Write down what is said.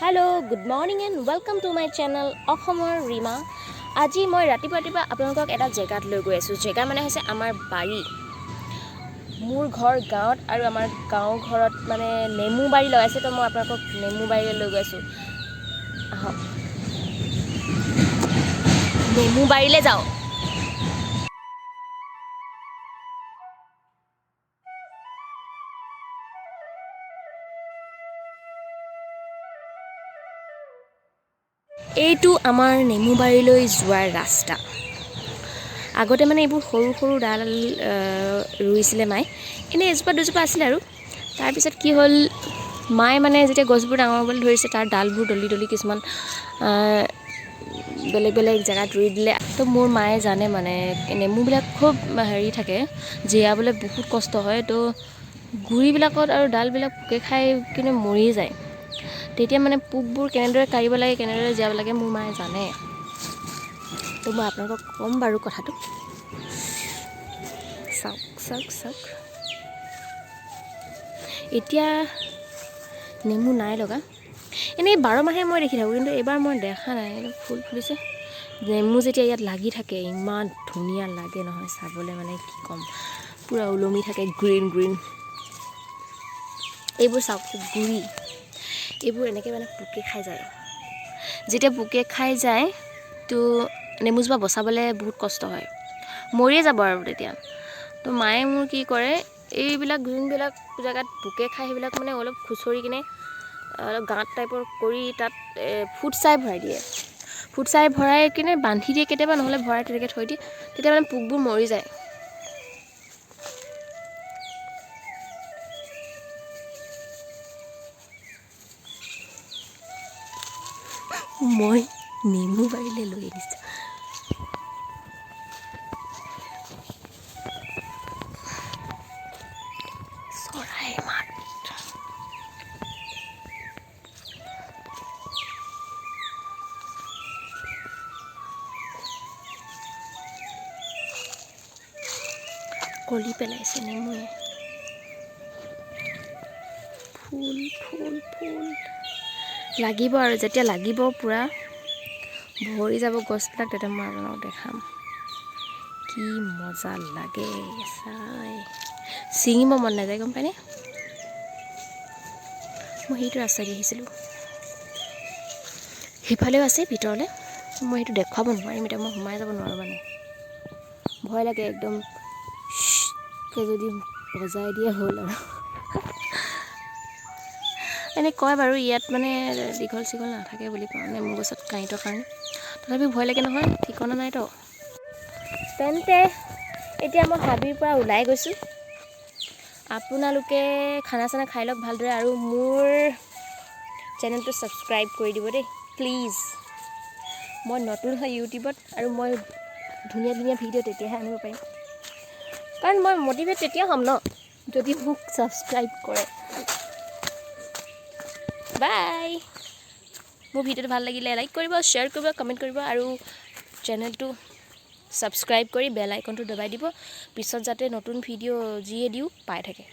Hello, good morning and welcome to my channel অসমৰ ৰীমা। আজি মই ৰাতিপুৱা ৰাতিপুৱা আপোনালোকক এটা জেগাত লৈ গৈ আছোঁ। জেগা মানে হৈছে আমাৰ বাৰী। মোৰ ঘৰ গাঁৱত আৰু আমাৰ গাঁও ঘৰত মানে নেমু বাৰী লগাইছে। তো মই আপোনালোকক নেমু বাৰীলৈ লৈ গৈ আছোঁ। আহক, নেমু বাৰীলৈ যাওঁ। এইটো আমাৰ নেমু বাৰীলৈ যোৱাৰ ৰাস্তা। আগতে মানে এইবোৰ সৰু সৰু ডাল ৰুইছিলে মায়ে, এনেই এজোপা দুজোপা আছিলে। আৰু তাৰপিছত কি হ'ল, মায়ে মানে যেতিয়া গছবোৰ ডাঙৰ হ'বলৈ ধৰিছে, তাৰ ডালবোৰ দলি দলি কিছুমান বেলেগ বেলেগ জেগাত ৰুই দিলে। তো মোৰ মায়ে জানে, মানে নেমুবিলাক খুব হেৰি থাকে, জীয়াবলৈ বহুত কষ্ট হয়। তো গুৰিবিলাকত আৰু ডালবিলাক পোকে খাই কিনে মৰি যায়। তেতিয়া মানে পোকবোৰ কেনেদৰে কাঢ়িব লাগে, কেনেদৰে জীয়াব লাগে, মোৰ মায়ে জানে। তো মই আপোনালোকক ক'ম বাৰু কথাটো। চাওক চাওক চাওক, এতিয়া নেমু নাই লগা। এনেই 12 মাহে মই দেখি থাকোঁ, কিন্তু এইবাৰ মই দেখা নাই। ফুল ফুলিছে। নেমু যেতিয়া ইয়াত লাগি থাকে, ইমান ধুনীয়া লাগে নহয় চাবলৈ, মানে কি ক'ম, পূৰা ওলমি থাকে গ্ৰীণ গ্ৰীণ। এইবোৰ চাওক, গুৰি এইবোৰ এনেকৈ মানে পোকে খাই যায়। যেতিয়া পোকে খাই যায়, তো নেমুজোপা বচাবলৈ বহুত কষ্ট হয়, মৰিয়ে যাব আৰু তেতিয়া। তো মায়ে মোৰ কি কৰে, এইবিলাক যোনবিলাক জেগাত পোকে খায়, সেইবিলাক মানে অলপ খুচৰি কিনে অলপ গাঁত টাইপৰ কৰি তাত ফুট ছাই ভৰাই দিয়ে। ফুট ছাই ভৰাই কিনে বান্ধি দিয়ে কেতিয়াবা, নহ'লে ভৰাই তেনেকৈ থৈ দিয়ে। তেতিয়া মানে পোকবোৰ মৰি যায়। মই নেমু বাৰীলৈ লৈ আনিছোঁ। চৰাইৰ মাত। কলি পেলাইছে নেমুৱে। ফুল ফুল ফুল লাগিব আৰু যেতিয়া লাগিব, পূৰা ভৰি যাব গছবিলাক, তেতিয়া মই আপোনালোকক দেখাম কি মজা লাগে চাই। ছিঙিব মন নাযায়, গম পায়নে? মই সেইটো ৰাস্তা দি আহিছিলোঁ। সিফালেও আছে ভিতৰলৈ। মই সেইটো দেখুৱাব নোৱাৰিম এতিয়া। মই সোমাই যাব নোৱাৰোঁ, মানে ভয় লাগে একদম। যদি বজাই দিয়ে হ'ল আৰু। এনেই কয় বাৰু, ইয়াত মানে দীঘল চীঘল নাথাকে বুলি কয়, মানে মোৰ গছত কাঁইটৰ কাৰণে। তথাপি ভয় লাগে নহয়, ঠিকনা নাইতো। তেন্তে এতিয়া মই হাবিৰ পৰা ওলাই গৈছোঁ। আপোনালোকে খানা চানা খাই লওক ভালদৰে আৰু মোৰ চেনেলটো ছাবস্ক্ৰাইব কৰি দিব দেই, প্লিজ। মই নতুন হয় ইউটিউবত আৰু মই ধুনীয়া ধুনীয়া ভিডিঅ' তেতিয়াহে আনিব পাৰিম, কাৰণ মই মটিভেট তেতিয়া হ'ম ন, যদি মোক ছাবস্ক্ৰাইব কৰে। বাই। মোৰ ভিডিঅ'টো ভাল লাগিলে লাইক কৰিব, শ্বেয়াৰ কৰিব, কমেণ্ট কৰিব আৰু চেনেলটো ছাবস্ক্ৰাইব কৰি বেল আইকনটো দবাই দিব, পিছত যাতে নতুন ভিডিঅ' যিয়ে দিওঁ পাই থাকে।